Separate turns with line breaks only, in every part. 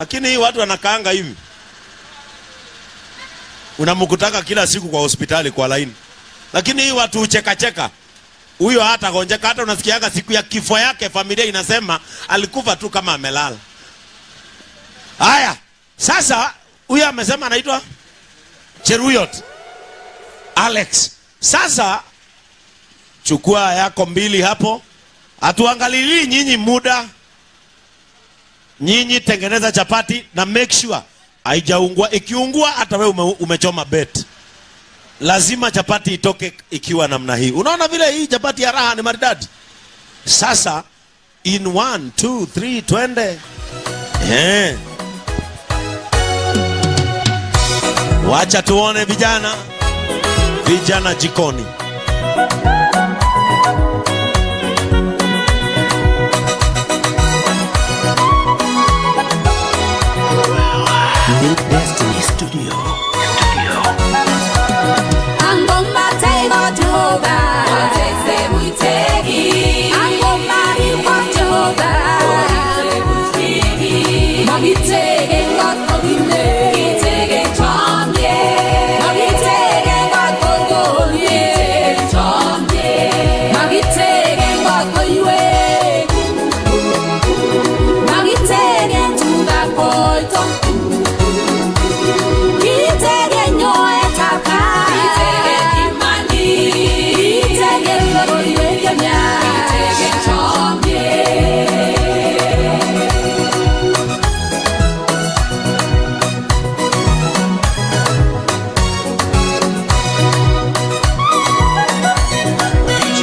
Lakini hii watu wanakaanga hivi, unamkutaka kila siku kwa hospitali kwa laini. Lakini hii watu uchekacheka, huyo hata gonjeka, hata unasikiaga siku ya kifo yake familia inasema alikufa tu kama amelala. Haya, sasa huyo amesema anaitwa Cheruiyot Alex. Sasa chukua yako mbili hapo, hatuangalilii nyinyi muda. Nyinyi tengeneza chapati na make sure haijaungua. Ikiungua hata wewe umechoma bet. Lazima chapati itoke ikiwa namna hii. Unaona vile hii chapati ya raha ni maridadi. Sasa in 1 2 3 twende. Wacha tuone vijana. Vijana jikoni.
New Destiny Studio.
Angoma tego Jehova, Angoma Jehova, Magitege ngot kogine, Magitege ngot kogolie, Magitege ngot koiwe, Magitege tugab koito, Kitege nyoetab kat, Kitege logoiwek chemiach.
DJ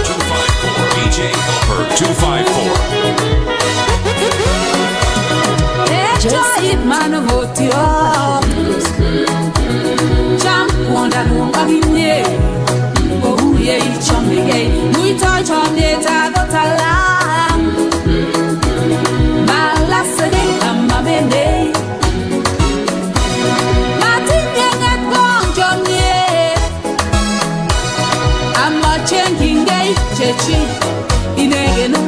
Helper 254. DJ Helper 254.
Joy manuvotio Cham kwondangung ak inye kou ye ichomegei muito chomyetab kotalang malasegei amamenei matinye ng'etkong chomyet amachengyingei chechik inegenu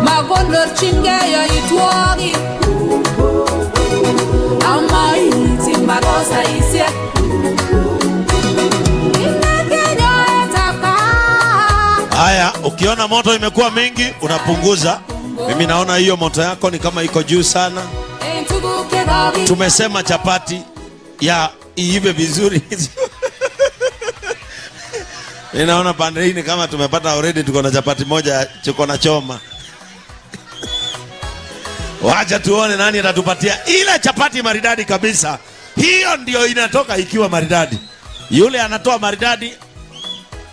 makonorchingei yoitwogik amaiti makosaisiek Inetgei nyoetab kat.
Haya, ukiona moto imekuwa mingi unapunguza. Mimi naona hiyo moto yako ni kama iko juu sana.
En tuguk che
Tumesema chapati ya iive vizuri. Ninaona pande hii ni kama tumepata already, tuko na chapati moja, tuko na choma. Wacha tuone nani atatupatia ile chapati maridadi kabisa. Hiyo ndio inatoka ikiwa maridadi. Yule anatoa maridadi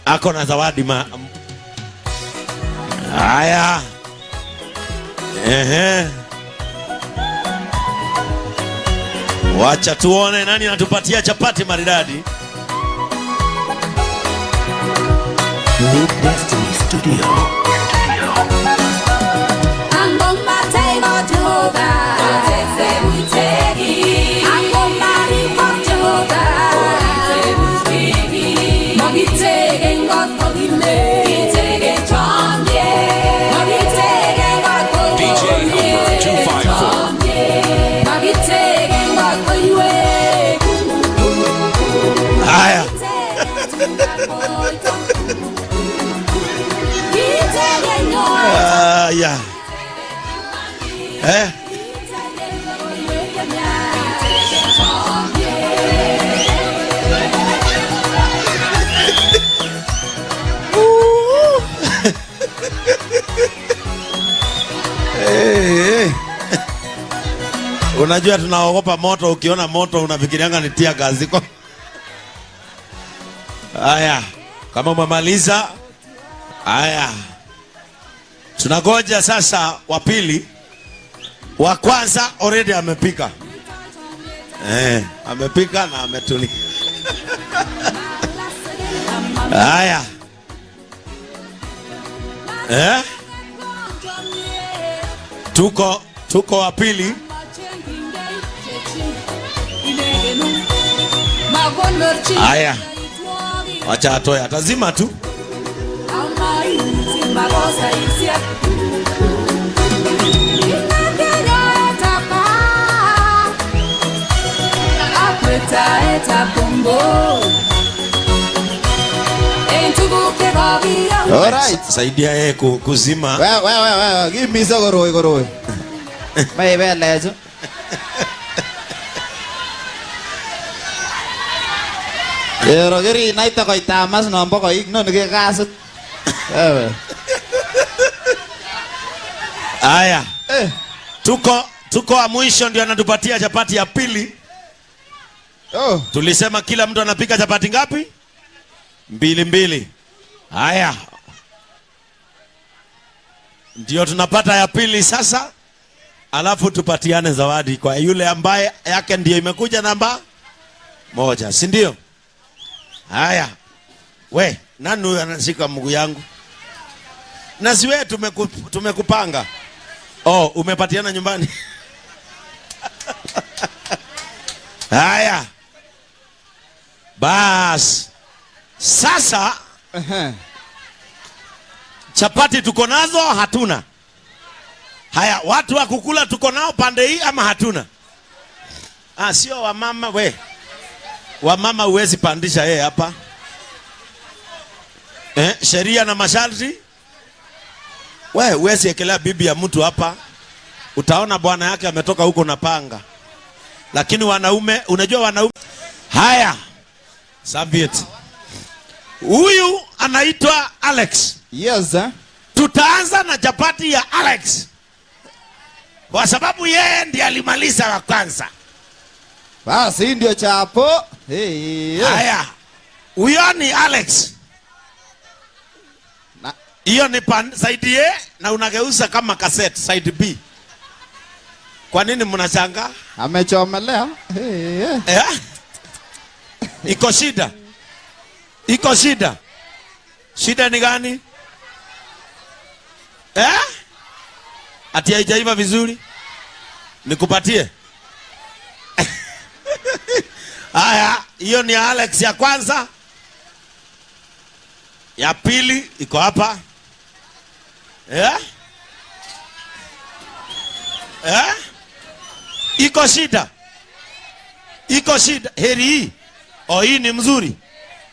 ako na zawadi ma... Haya. Ehe. Wacha tuone nani anatupatia chapati maridadi.
New Destiny Studio.
Angoma tego Jehova, Angoma ribot Jehova, Magitege ngot kogime, Magitege ngot
DJ Helper 254.
Magitege ngot koiwe,
Haya.
Kitege nyoetab
Haya. Eh? Hey, hey. Unajua tunaogopa moto, ukiona moto unafikirianga ni tear gas iko. Haya, kama umemaliza, haya. Tunangoja sasa wa pili. Wa kwanza already amepika. Amepika na ametulia. Haya. Tuko wa pili. Haya. Wacha atoe, atazima tu.
Alright.
Saidia yeye kuzima.
Wewe wewe wewe, kimiso koroi koroi. Maibelechu. Ero kerinaita koitamas nombo koik noni kekasit. Wewe.
Haya.
Eh.
Tuko wa mwisho ndio anatupatia chapati ya pili.
Oh.
Tulisema kila mtu anapika chapati ngapi? Mbili mbili. Haya. Ndio tunapata ya pili sasa. Alafu tupatiane zawadi kwa yule ambaye yake ndio imekuja namba 1, si ndio? Haya. We, nani huyu anashika mguu yangu? Na si wewe tumekupanga. Oh, umepatiana nyumbani. Haya. Bas. Sasa chapati tuko nazo hatuna. Haya, watu wa kukula tuko nao pande hii ama hatuna? Ah, sio wamama we. Wamama huwezi pandisha yeye hapa. Sheria na masharti. We huwezi ekelea bibi ya mtu hapa. Utaona bwana yake ametoka huko na panga. Lakini wanaume, unajua wanaume. Haya. Serviette. Huyu anaitwa Alex.
Yes, eh?
Tutaanza na chapati ya Alex. Kwa sababu yeye ndiye alimaliza wa kwanza.
Basi hii ndio chapo. Hey,
Haya. Huyo ni Alex.
Na
hiyo ni side A na unageuza kama cassette side B. Kwa nini mnashangaa?
Amechomelea. Hey,
Eh? Iko shida. Iko shida. Shida ni gani? Eh? Ati haijaiva vizuri? Nikupatie? Haya, hiyo ni Alex ya kwanza. Ya pili iko hapa. Eh? Eh? Iko shida. Iko shida. Heri hii. Oh, hii ni mzuri.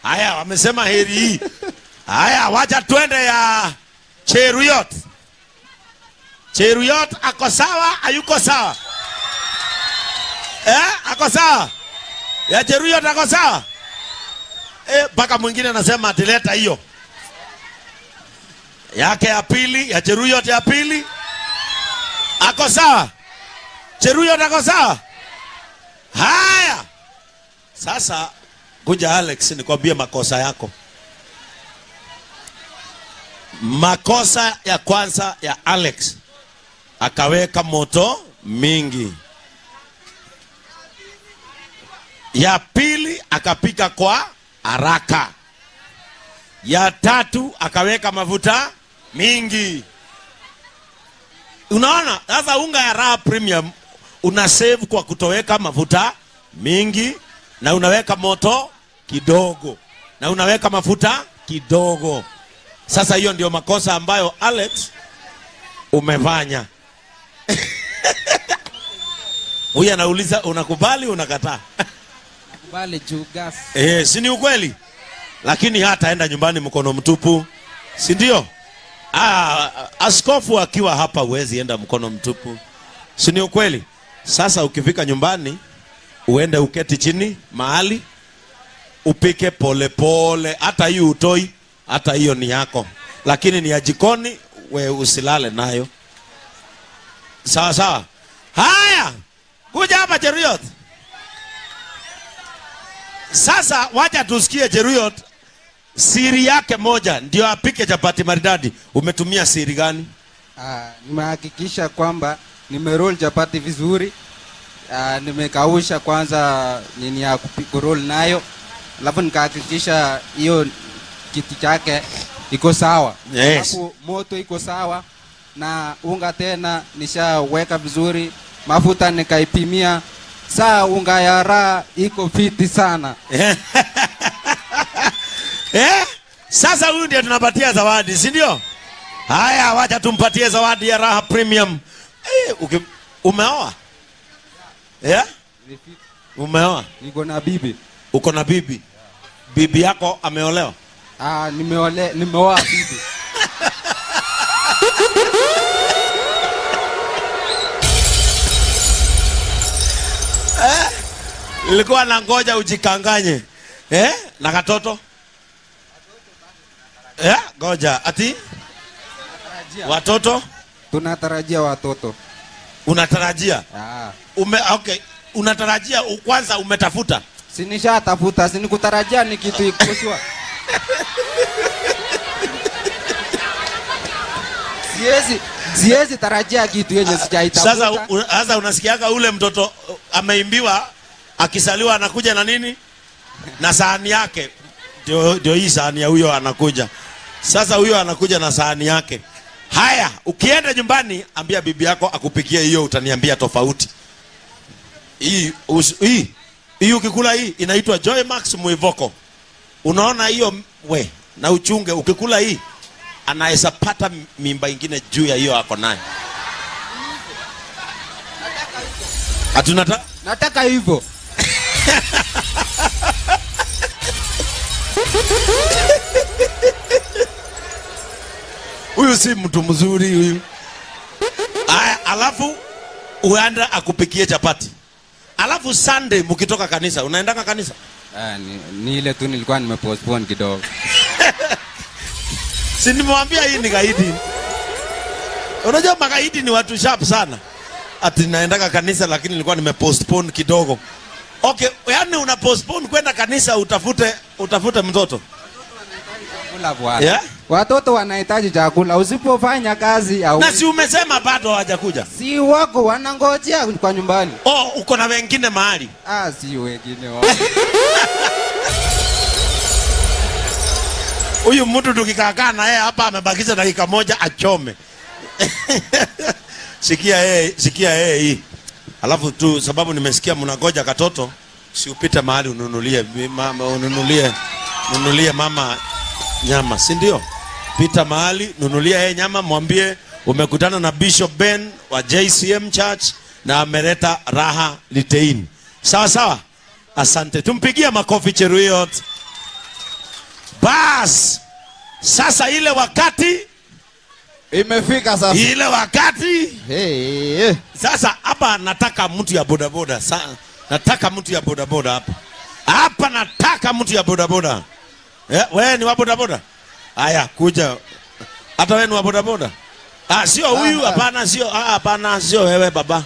Haya, wamesema heri hii. Haya, wacha twende ya Cheruiyot. Cheruiyot ako sawa, hayuko sawa? Ako sawa? Ya Cheruiyot ako sawa? Mpaka mwingine anasema atileta hiyo. Yake ya pili, ya Cheruiyot ya pili. Ako sawa? Cheruiyot ako sawa? Haya. Sasa kuja Alex nikwambie makosa yako. Makosa ya kwanza ya Alex, akaweka moto mingi. Ya pili akapika kwa haraka. Ya tatu akaweka mafuta mingi. Unaona? Sasa unga ya Raha Premium una save kwa kutoweka mafuta mingi, na unaweka moto kidogo, na unaweka mafuta kidogo. Sasa hiyo ndio makosa ambayo Alex umefanya. Huyu anauliza unakubali unakataa?
Nakubali juu gas.
Si ni ukweli? Lakini hataenda nyumbani mkono mtupu, si ndio? Askofu akiwa hapa huwezi enda mkono mtupu, si ni ukweli? Sasa ukifika nyumbani uende uketi chini mahali upike pole pole, hata hii utoi, hata hiyo ni yako, lakini ni ya jikoni, we usilale nayo. Sawa sawa. Haya, kuja hapa Cheruiyot. Sasa wacha tusikie Cheruiyot siri yake moja ndio apike chapati maridadi. Umetumia siri gani?
Nimehakikisha kwamba nimeroll chapati vizuri. Nimekausha kwanza nini ya kuroll nayo. Alafu nikahakikisha hiyo kiti chake iko sawa.
Yes.
Alafu moto iko sawa na unga tena nishaweka vizuri, mafuta nikaipimia. Saa unga ya Raha iko fiti sana.
Sasa huyu ndiye tunapatia zawadi, si ndio? Haya, wacha tumpatie zawadi ya Raha Premium. Umeoa? Umeoa?
Niko na bibi.
Uko na bibi? Bibi yako ameolewa?
Ah, nimeoa bibi.
Nilikuwa nangoja ujikanganye. Eh? Na katoto? Eh? Ngoja. Ati? Watoto?
Tunatarajia watoto.
Unatarajia?
Ah.
Okay. Unatarajia kwanza umetafuta?
Si nishatafuta, si nikutarajia ni kitu ikushwa. Siwezi tarajia kitu yenye sijaitafuta.
Sasa unasikiaga ule mtoto ameimbiwa akisaliwa anakuja na nini? Na sahani yake. Ndio hii sahani ya huyo anakuja. Sasa huyo anakuja na sahani yake. Haya, ukienda nyumbani ambia bibi yako akupikie hiyo, utaniambia tofauti. Hii ukikula hii inaitwa Joy Max Mwivoko. Unaona hiyo we, na uchunge ukikula hii anaweza pata mimba ingine juu ya hiyo ako nayo. Hatunata?
Nataka hivyo.
Huyu si mtu mzuri huyu. Aya, alafu uenda akupikie chapati. Alafu Sunday mkitoka kanisa, unaendanga kanisa?
Ni ile tu nilikuwa nimepostpone kidogo.
Si nimwambia hii ni gaidi. Unajua magaidi ni watu sharp sana. Ati naendanga kanisa lakini nilikuwa nimepostpone kidogo. Okay, yani una postpone kwenda kanisa utafute mtoto.
Chakula bwana.
Yeah?
Watoto wanahitaji chakula. Usipofanya kazi au
Na si umesema bado hawajakuja?
Si wako wanangojea kwa nyumbani.
Oh, uko na wengine mahali?
Ah, si wengine wao.
Huyu mtu tukikaa na yeye hapa amebakisha dakika moja achome. Sikia yeye hii. Alafu tu sababu nimesikia mnangoja katoto, si upite mahali ununulie mama, ununulie mama nyama, si ndio? Pita mahali nunulia yeye nyama, mwambie umekutana na Bishop Ben wa JCM Church na ameleta Raha Litein. Sawa sawa? Asante. Tumpigie makofi Cheruiyot. Bas. Sasa ile wakati
imefika sasa.
Ile wakati.
Hey.
Sasa hapa nataka mtu ya bodaboda. Nataka mtu ya bodaboda hapa. Hapa nataka mtu ya bodaboda. Wewe ni wa bodaboda? Haya, kuja. Hata wewe ni wa bodaboda? Ah, sio huyu, hapana, sio. Ah, hapana, sio wewe baba.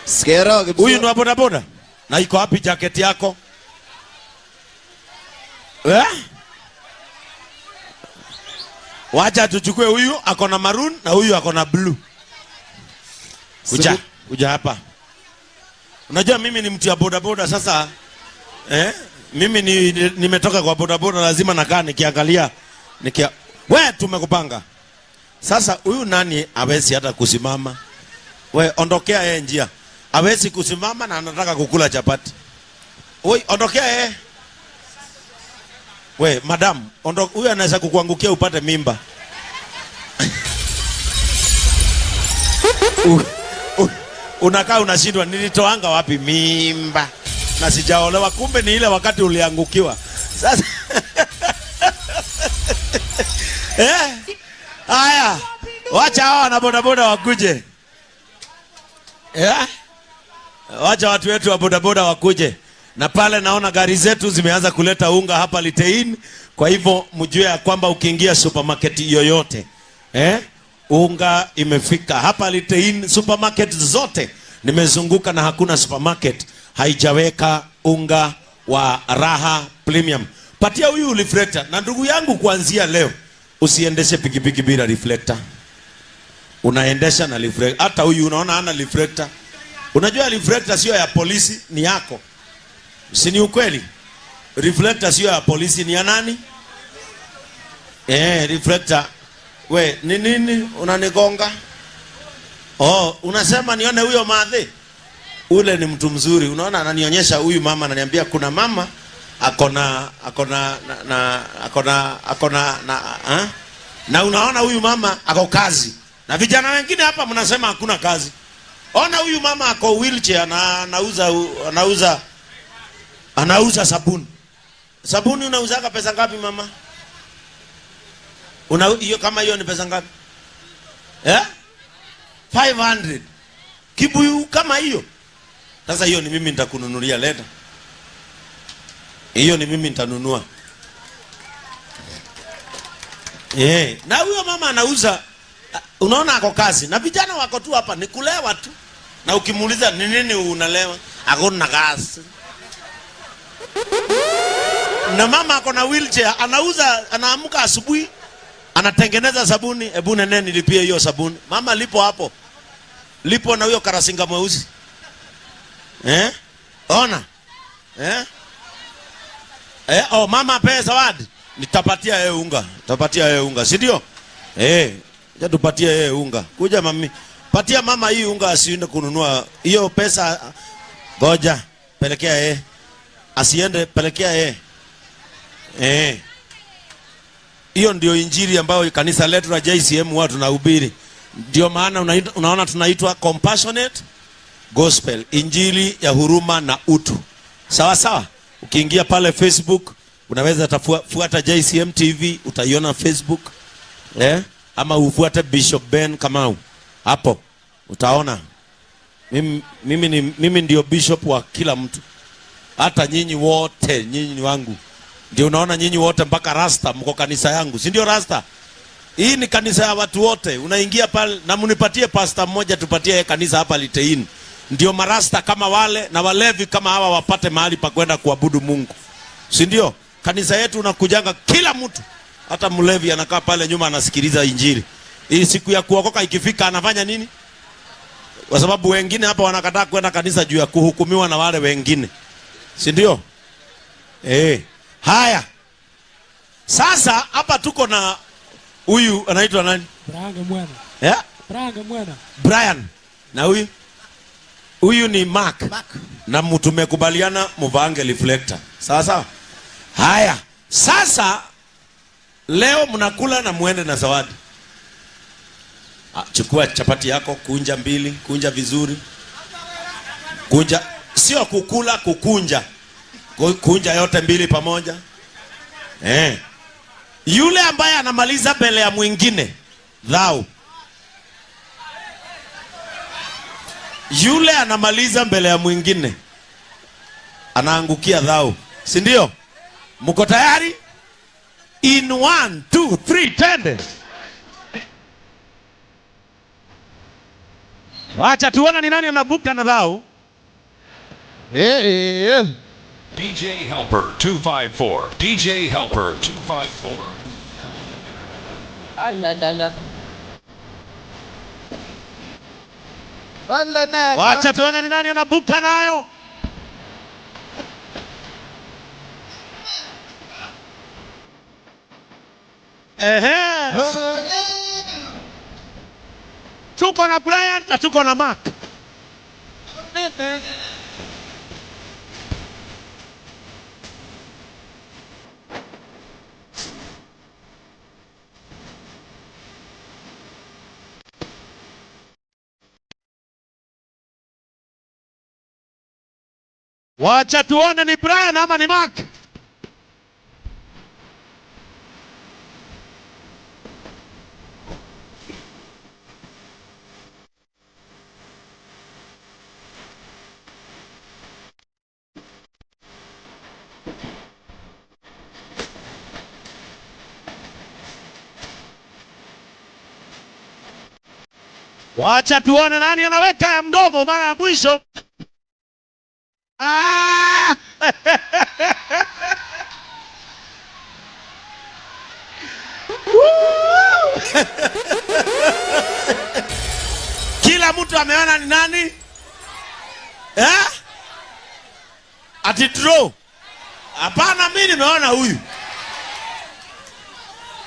Skero,
Huyu ni wa bodaboda? Na iko wapi jacket yako? Wacha tuchukue huyu ako na maroon na huyu ako na blue. Kuja hapa. Unajua mimi ni mtu ya bodaboda sasa. Mimi nimetoka kwa bodaboda, lazima nakaa nikiangalia, we tumekupanga. Sasa huyu nani hawezi hata kusimama? We ondokea yeye njia. Hawezi kusimama na anataka kukula chapati. Oi, ondokea yeye. We madam, huyu anaweza kukuangukia upate mimba. Unakaa unashindwa nilitoanga wapi mimba na sijaolewa, kumbe ni ile wakati uliangukiwa. Sasa Haya, wacha hawa na bodaboda wakuje. Wacha watu wetu wa bodaboda wakuje. Na pale naona gari zetu zimeanza kuleta unga hapa Litein. Kwa hivyo mjue ya kwamba ukiingia supermarket yoyote, unga imefika hapa Litein. Supermarket zote nimezunguka na hakuna supermarket haijaweka unga wa Raha Premium. Patia huyu reflector. Na ndugu yangu, kuanzia leo usiendeshe pikipiki bila reflector. Unaendesha na reflector. Hata huyu unaona hana reflector. Unajua reflector sio ya polisi, ni yako. Si ni ukweli? Reflector sio ya polisi, ni ya nani? Reflector. We, ni nini unanigonga? Oh, unasema nione huyo madhe? Ule ni mtu mzuri. Unaona ananionyesha huyu mama, ananiambia kuna mama akona akona na akona akona na ha? Na unaona huyu mama ako kazi. Na vijana wengine hapa mnasema hakuna kazi. Ona huyu mama ako wheelchair na anauza sabuni. Sabuni unauzaka pesa ngapi mama? Una hiyo kama hiyo ni pesa ngapi? Eh? 500. Kibuyu kama hiyo. Sasa hiyo ni mimi nitakununulia, leta. Hiyo ni mimi nitanunua. Na huyo mama anauza, unaona ako kazi. Na vijana wako tu hapa ni kulewa tu. Na ukimuuliza ni nini unalewa? Hakuna kazi. Na mama ako na wheelchair, anauza, anaamka asubuhi, anatengeneza sabuni, hebu nene nilipie hiyo sabuni. Mama lipo hapo. Lipo na huyo karasinga mweusi. Eh? Ona. Eh? Oh, mama apewe zawadi. Nitapatia yeye unga. Nitapatia yeye unga, si ndio? Eh, acha tupatie yeye unga. Kuja mami. Patia mama hii unga asiende kununua. Hiyo pesa ngoja, pelekea yeye. Asiende, pelekea yeye. Eh. Hiyo ndio injili ambayo kanisa letu la JCM huwa tunahubiri. Ndio maana unaona tunaitwa compassionate gospel, injili ya huruma na utu. Sawa sawa. Ukiingia pale Facebook unaweza fuata JCM TV, utaiona Facebook. Ama ufuate Bishop Ben Kamau. Hapo utaona. Mimi ndio bishop wa kila mtu. Hata nyinyi wote, nyinyi ni wangu. Ndio unaona nyinyi wote mpaka Rasta mko kanisa yangu. Si ndio Rasta? Hii ni kanisa ya watu wote. Unaingia pale na mnipatie pastor mmoja tupatie kanisa hapa Litein. Ndio marasta kama wale na walevi kama hawa wapate mahali pa kwenda kuabudu Mungu. Si ndio? Kanisa yetu unakujanga kila mtu. Hata mlevi anakaa pale nyuma anasikiliza injili. Ili siku ya kuokoka ikifika anafanya nini? Kwa sababu wengine hapa wanakataa kwenda kanisa juu ya kuhukumiwa na wale wengine. Si ndio? Haya. Sasa hapa tuko na huyu anaitwa nani?
Brian Mwena.
Yeah?
Brian Mwena.
Brian. Na huyu? Huyu ni Mark.
Mark.
Na tumekubaliana mvange reflector. Sawa sawa? Haya. Sasa leo mnakula na muende na zawadi. Chukua chapati yako, kunja mbili, kunja vizuri. Kunja, sio kukula, kukunja. Kunja yote mbili pamoja. Yule ambaye anamaliza mbele ya mwingine, dhau. Yule anamaliza mbele ya mwingine anaangukia dhau. Si ndio? Mko tayari? In 1 2 3 tende. Wacha tuone ni nani anavuka na dhau.
DJ Helper 254. DJ Helper 254.
Wacha tuone ni nani anavuka nayo. Ehe. Tuko na Brian na tuko na Mark. Wacha tuone ni Brian ama ni Mark. Wacha tuone nani anaweka ya mdomo mara ya mwisho. Kila mtu ameona ni nani? Ati draw. Hapana, mimi nimeona huyu.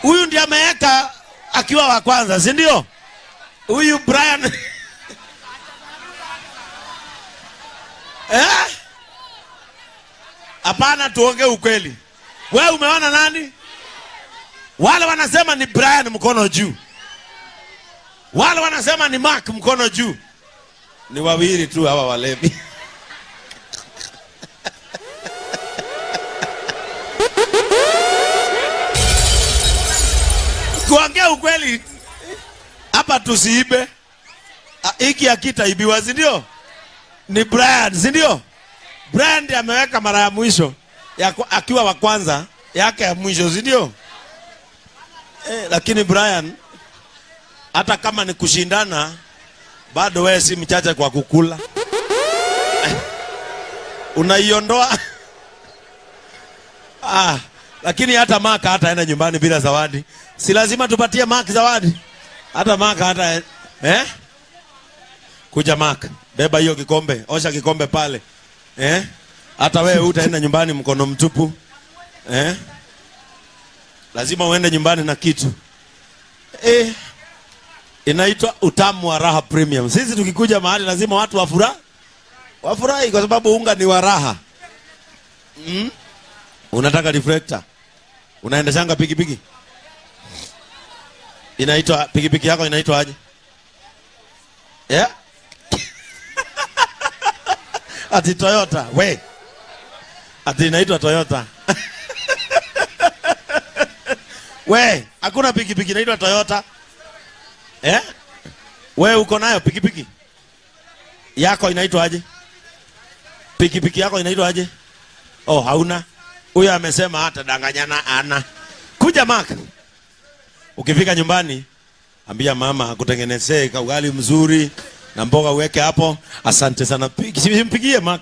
Huyu ndiye ameweka akiwa wa kwanza, si ndio? Huyu Brian. Hapana, tuongee ukweli. Wewe umeona nani? Wale wanasema ni Brian, mkono juu. Wale wanasema ni Mark, mkono juu. Ni wawili tu hawa walevi. ukweli hapa tusiibe. Ah, hiki hakitaibiwa, si ndio? Ni Brian, si ndio? Brian ndiye ameweka mara ya mwisho ya akiwa wa kwanza yake ya mwisho, si ndio? Lakini Brian, hata kama ni kushindana, bado wewe si mchache kwa kukula. Unaiondoa. Ah, lakini hata Mark hataenda nyumbani bila zawadi. Si lazima tupatie Mark zawadi. Hata Mark hata eh? Kuja Mark, beba hiyo kikombe, osha kikombe pale. Eh? Hata wewe utaenda nyumbani mkono mtupu. Eh? Lazima uende nyumbani na kitu. Eh? Inaitwa utamu wa raha premium. Sisi tukikuja mahali lazima watu wafurahi. Wafurahi kwa sababu unga ni wa raha. Unataka reflector? Unaendeshanga pikipiki? Inaitwa pikipiki yako inaitwa aje? Yeah? Ati Toyota. We. Ati inaitwa Toyota. We, hakuna pikipiki inaitwa Toyota. Eh? We uko nayo pikipiki? Yako inaitwa aje? Pikipiki yako inaitwa aje? Oh, hauna. Huyo amesema hata danganyana ana. Kuja Mark. Ukifika nyumbani, ambia mama akutengenezee ugali mzuri na mboga uweke hapo. Asante sana. Mpigie Mark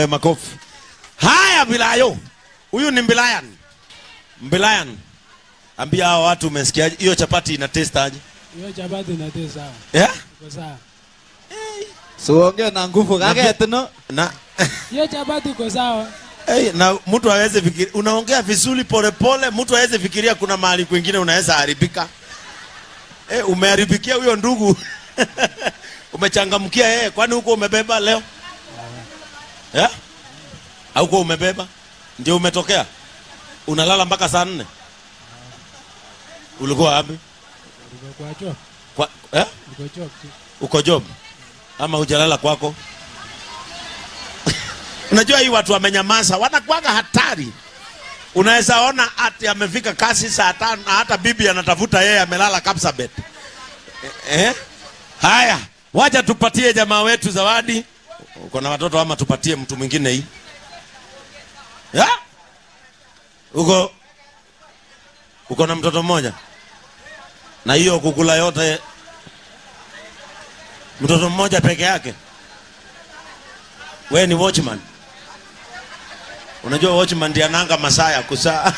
makofi. Haya Bilayo. Huyu ni Mbilayan. Mbilayan. Ambia hao watu umesikiaje? Hiyo chapati ina taste aje?
Hiyo chapati ina taste sawa.
Yeah?
Iko sawa.
Siongee na nguvu kaket no.
Na
Hiyo chapati iko sawa.
Hey, na mtu aweze fikiria, unaongea vizuri polepole, mtu aweze fikiria kuna mahali kwingine unaweza haribika. Hey, umeharibikia huyo ndugu. Umechangamkia yeye, kwani huko umebeba leo? Eh? Hauko umebeba? Ndio umetokea? Unalala mpaka saa 4? Ulikuwa wapi?
Uko kwa job.
Kwa, eh?
Uko job tu.
Uko job? Ama hujalala kwako? Unajua hii watu wamenyamaza, wanakuwaga hatari. Unaweza ona ati amefika kasi saa 5 na hata bibi anatafuta yeye amelala Kapsabet. Eh? Haya, wacha tupatie jamaa wetu zawadi. Uko na watoto ama tupatie mtu mwingine hii? Ya? Uko na mtoto mmoja? Na hiyo kukula yote mtoto mmoja peke yake? We ni watchman. Unajua watchman ndiye ananga masaa ya kusaa.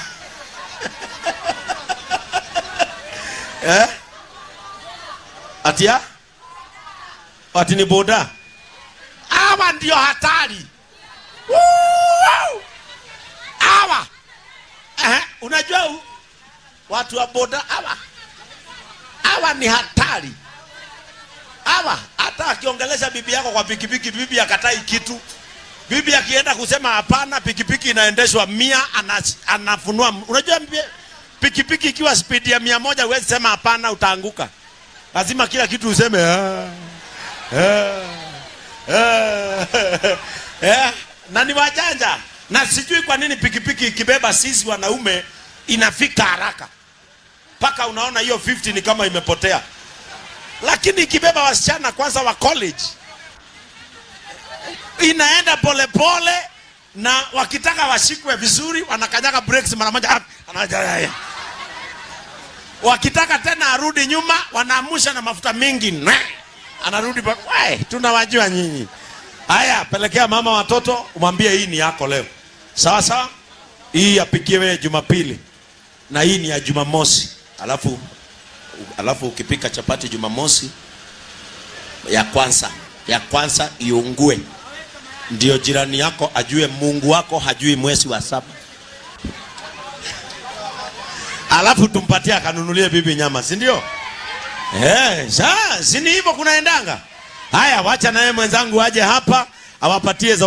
Eh? Atia? Ati ni boda? Hawa ndio hatari. Woo! Hawa. Unajua watu wa boda hawa. Hawa ni hatari. Hawa hata akiongelesha bibi yako kwa pikipiki, bibi akatai kitu. Bibi akienda kusema hapana, pikipiki inaendeshwa 100, anafunua. Unajua pikipiki ikiwa speed ya 100 huwezi sema hapana, utaanguka. Lazima kila kitu useme Na ni wajanja. Na sijui kwa nini pikipiki ikibeba sisi wanaume inafika haraka. Paka unaona hiyo 50 ni kama imepotea. Lakini ikibeba wasichana kwanza wa college inaenda pole pole, na wakitaka washikwe vizuri wanakanyaga brakes mara moja. Wakitaka tena arudi nyuma wanaamusha na mafuta mingi. Nwe! Anarudi pa, we, tunawajua nyinyi. Haya, pelekea mama watoto, umwambie hii ni yako leo. Sawa sawa? Hii apikiwe Jumapili na hii ni ya Jumamosi. Alafu ukipika chapati Jumamosi ya kwanza iungue. Ndio jirani yako ajue Mungu wako hajui mwezi wa 7. Alafu tumpatie akanunulie bibi nyama, si ndio? Si ni hivyo kunaendanga? Haya, wacha naye mwenzangu aje hapa awapatie zawadi.